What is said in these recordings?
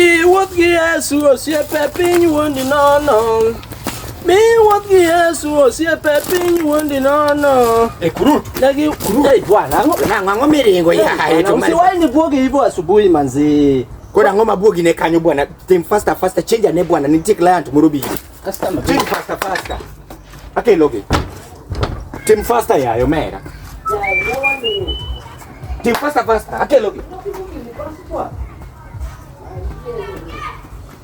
Iwuoth gi Yesu osiepe piny wuondi nono. Miwuoth gi Yesu osiepe piny wuondi nono. E kurut. Negi Hey, bwana, ang'o? Nang'o ang'o miringo yaye to Usiwahi nibuoge hivyo asubuhi manzi. Koro ang'o mabuogi ne kanyo bwana? Tim faster faster change ane bwana nitie client moro biro. Customer. Tim faster faster. Akelogi. Tim faster yayo mera. Tim faster faster. Akelogi.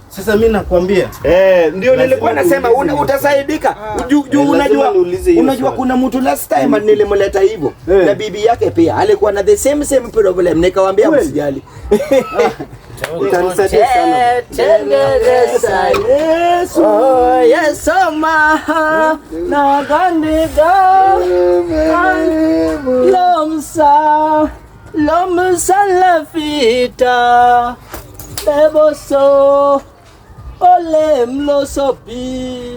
Sasa mimi nakwambia Eh, ndio nilikuwa Lazima nasema niulize hiyo. utasaidika. Juu Eh, lazima unajua niulize hiyo unajua swali. kuna mtu last time nilimleta hivyo Eh. na bibi yake pia alikuwa na the same same problem, nikawaambia Kweli? msijali. Utanisaidia sana. Tengereza Yesu. Oh, Yesu maha na gandiga lomsa lomsa lafita beboso ole mlosopi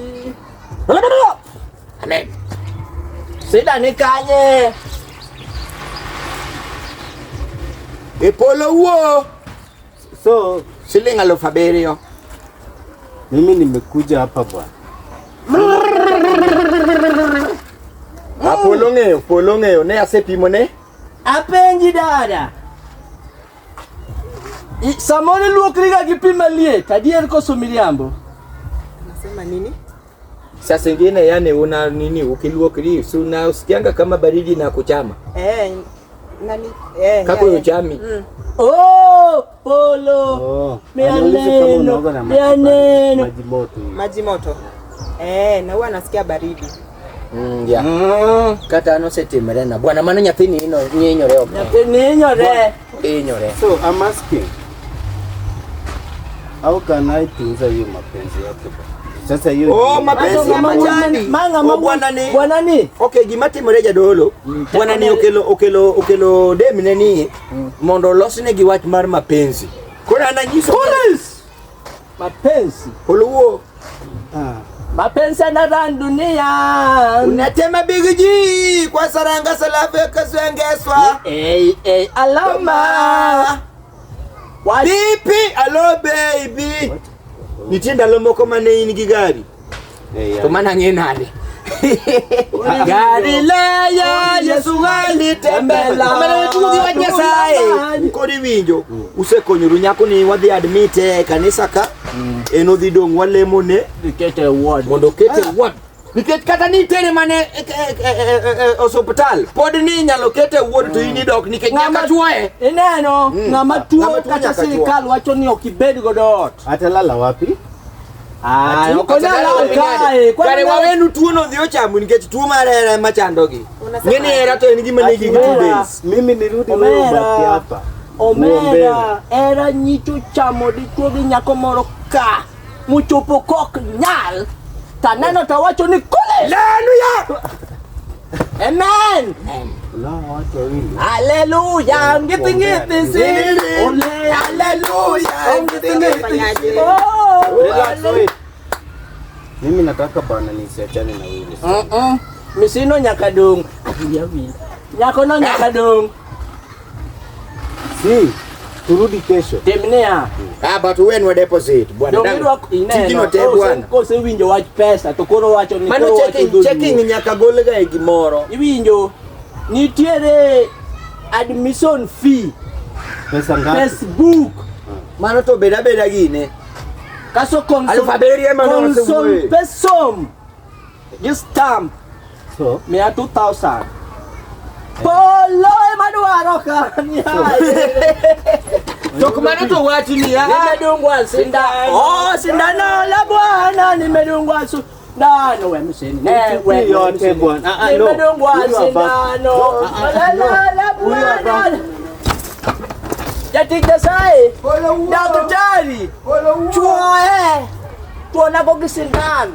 Amen. sida ni kanye E polo wuo So siling 7,000. mimi nimekuja hapa bwana. Ah, polo ng'eyo, polo ng'eyo. Ne asepimo ne. Apenji dada. Samoro iluokriga gi pi maliet, adier koso miriambo? Nasema nini? Saa zingine yani una nini ukiluokri si unasikianga kama baridi na kuchama. Eh, nani? Eh, Kako yeah, yeah. uchami. Oh, polo. Oh, Mia anauliza kama neno, unaoga na mia maji neno. maji moto. hivi. Maji moto. Eh, na huwa nasikia baridi. Yeah. Kata an osetimore na bwana mano nyathini ino nyinyore ok. Nyathini hinyore. Hinyore. So I'm asking. How can I tunza hiyo mapenzi yake bwana? Sasa hiyo Oh, ndio- mapenzi ya majani. Manga Oh, ma bwana ni. Bwana ni. Okay, gima timore jadolo. Bwana ni okelo okelo okelo demne ni mondo olosne gi wach mar mapenzi. Koro an anyiso Police. Mapenzi. Oluwo Ah, Mapenzi yanaran dunia. unatema big G kwa saranga salafu yakaswengeswa. Eh, eh, alama. Wa Vipi? Hello baby. Nitie ndalo moko mane in gi gari. eh, yeah. To mana ng'e nade. Gari leya Yesu gali tembela. Omera wetugo gi wach Nyasaye. Koro iwinjo usekonyoru nyako ni wadhi admit e kanisa ka en odhi dong' walemone Ikete ward. mondo okete ward. Nikech kata ni itere mane e osuptal pod ni inyalo kete e ward to in idok nikech nyaka chuoye. Ineno ng'ama tuo Ng'ama tuo kata nyaka chuo. sirikal wacho ni ok ibed godo ot. Atalala wapi? Ah, ok onyal lal kae. Kwani Kare nyalo- wawenu tuono odhi ochamo nikech tuo mar hera ema chandogi. Unasema Ng'eni hera to en gima nigi gi two Omera. days. Mimi nirudi wewe Omera. ubaki hapa. Uombewe. Omera, era nyicho chamo dichuo gi nyako moro ka mochopo kok nyal taneno tawacho ni kule. Haleluya! Amen. Na watu wawili. Haleluya, ngithi ngithi si. Ole, Haleluya! ngithi ngithi. Fanyaje? Oh, Relax, wait. Mimi nataka bwana nisiachane na wewe. Mm-mm. Misino nyaka dong. Ahiya wil. Nyako no nyaka dong. Si, turudi kesho. Timnia. Ah, but wenwa deposit bwana. Dong Dang. irwako Tijino ineno. te bwana. Kosewinjo wach pesa to koro wacho ni Mano koro wacho checking dholuo. checking nyaka gol ga e gimoro. Iwinjo nitiere admission fee Pesa ngapi? Facebook Mano to beda beda gine. kaso 7,000 ema ne osewuoye. pesom gi stamp So, mia 2000 polo ema dwaro ka To mano to wach ni ah. nimedungwa sindano oh sindano la bwana nimedungwa sindano we msini ne we Yote msini. bwana. Ah, ah, no. nimedungwa Huyu hapa. sindano Ah, ah, la la la Huyu hapa. bwana jatich Nyasaye Polo wuo. daktari Polo wuo. chuoe tuonago gi sindan